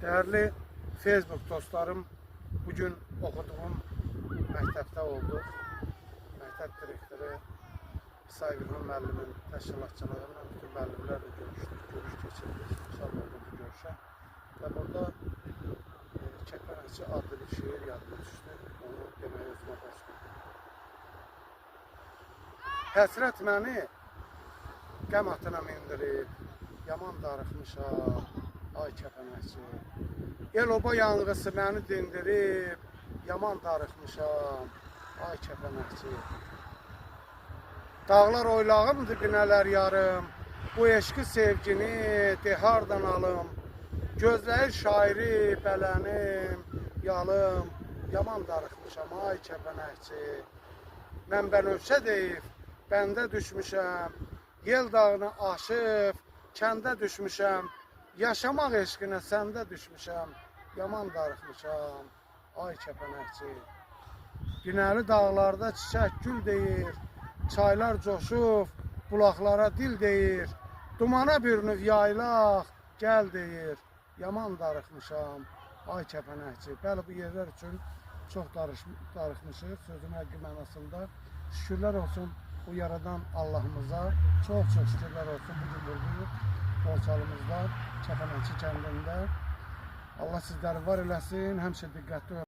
Değerli Facebook dostlarım, bugün okuduğum məktəbdə olduq. Məktəb direktoru İsa İbrahim müəllimin təşkilatçılığı ilə bütün müəllimlərlə görüşdük, görüş keçirdik. Şad oldum bu görüşə. Və burada Kəpənəkçi adlı bir şeir yadıma düşdü. Onu deməyi özümə borc bildim. Həsrət məni qəm atına mindirib, yaman darıxmışam, ay kəpənəkçi. El oba yanğısı məni dindirib, yaman darıxmışam, ay kəpənəkçi. Dağlar oylağımdır binələr yarım, bu eşqi sevgini de hardan alım? Gözləyir şairi bələnim, yalım, yaman darıxmışam, ay kəpənəkçi. Mən bənövşə deyib, bəndə düşmüşəm, yel dağını aşıb, kəndə düşmüşəm, yaşamaq eşqinə səndə düşmüşəm, yaman darıxmışam, ay kəpənəkçi. Günəli dağlarda çiçək gül deyir, çaylar coşub, bulaqlara dil deyir, dumana bürünüb yaylaq, gəl deyir, yaman darıxmışam, ay kəpənəkçi. Bəli, bu yerlər üçün çox darıxmışıq, sözün həqiqi mənasında. Şükürlər olsun bu yaradan Allahımıza, çox-çox şükürlər olsun. Bugün buradayıq, Borçalımızda, Kəpənəkçi kəndində. Allah sizləri var eləsin, həmişə diqqətli olun.